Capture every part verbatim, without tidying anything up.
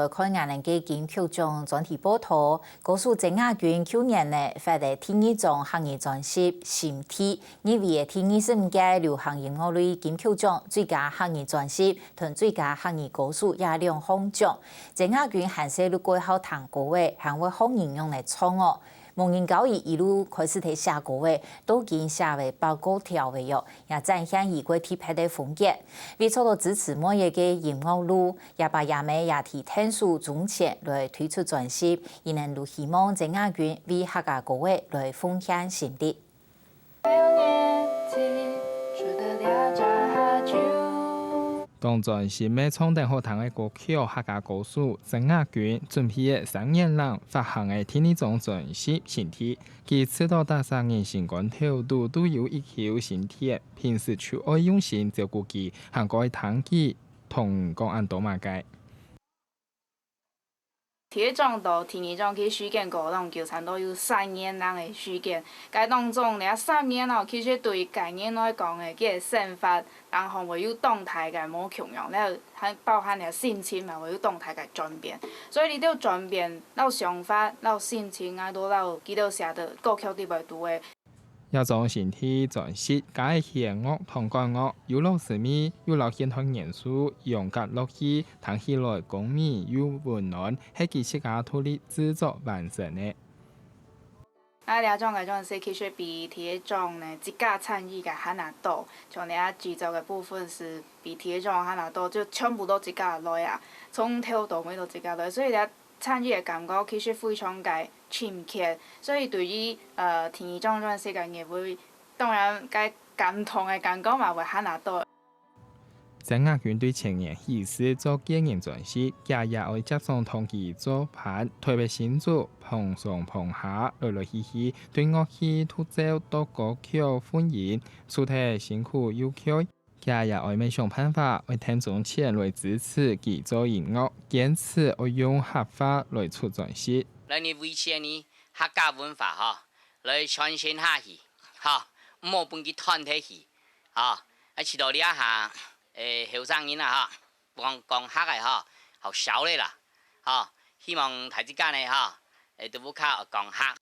來看𠊎等个金曲獎專題報導，歌手曾雅君舊年呢發了第二張客語專輯《心地》，入圍个第二十五屆流行音樂類金曲獎最佳客語專輯同最佳客語歌手這兩項獎。曾雅君還細路過好聽歌仔，還會學人樣來唱哦。無人教佢一路開始在寫歌仔，到今寫了百過條了喲，也展現佢過特別个風格。為著到支持妹仔个音樂路， 這把阿姆也提𢯭手種田來推出專輯，佢等都希望曾雅君為客家歌仔來奉獻心力。當專心个唱等好聽个歌曲，客家歌手曾雅君準備个三年零發行个第二張專輯《心地》。佢試著逐儕人心肝頭肚都有一口心田，平時就愛用心照顧佢，還過愛聽佢，同講恁多麼个。 第一張到第二張去時間過當久，差毋多有三年零个時間。該當中這三年哦，其實對個人來講个，佢个生活，然後會有當大个無共樣，了還包含了心情嘛，會有當大个轉變。所以這兜轉變，摎想法，摎心情，𠊎都摎佢兜寫个歌曲裡背肚个。 這張新个專輯，加个弦樂同管樂，有老式味，又摎現代元素融合落去，聽起來光明又溫暖，係佢自家獨立製作完成个。啊，這張个專輯其實比第一張呢，自家參與个還較多，像這製作个部分係比第一張還較多，就全部都自家來啊，從頭到尾都自家來，所以這 參與个感覺其實非常个親切，所以對於，呃，第二張專輯个入圍，當然該感動个感覺嘛會還較多。曾雅君對前年起勢做個人專輯，佢也愛接上同佢做伴，台北新竹，澎上澎下，來來去去，對樂器、獨奏到歌曲混音，除忒辛苦又𤸁， 佢也愛乜想辦法，愛跈種田來支持佢做音樂，堅持愛用客話來出專輯。來，你維持你客家文化吼，來傳承下去，吼，毋好分佢斷忒去，吼。啊，直到這下，誒，後生人啊，吼，講，講客个吼，好少了啦，吼。希望大自家呢，吼，誒，都較講客。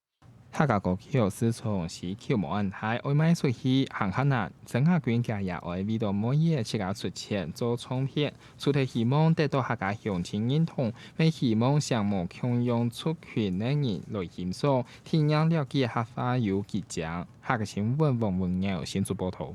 客家歌曲市場需求無恁大，愛賣出去還較難。曾雅君佢也愛為著妹仔自家出錢做唱片，除忒希望得到客家鄉親認同，乜希望請無共樣族群个人來欣賞、體驗了解客話有幾靚。客家新聞黃文耀新竹報導。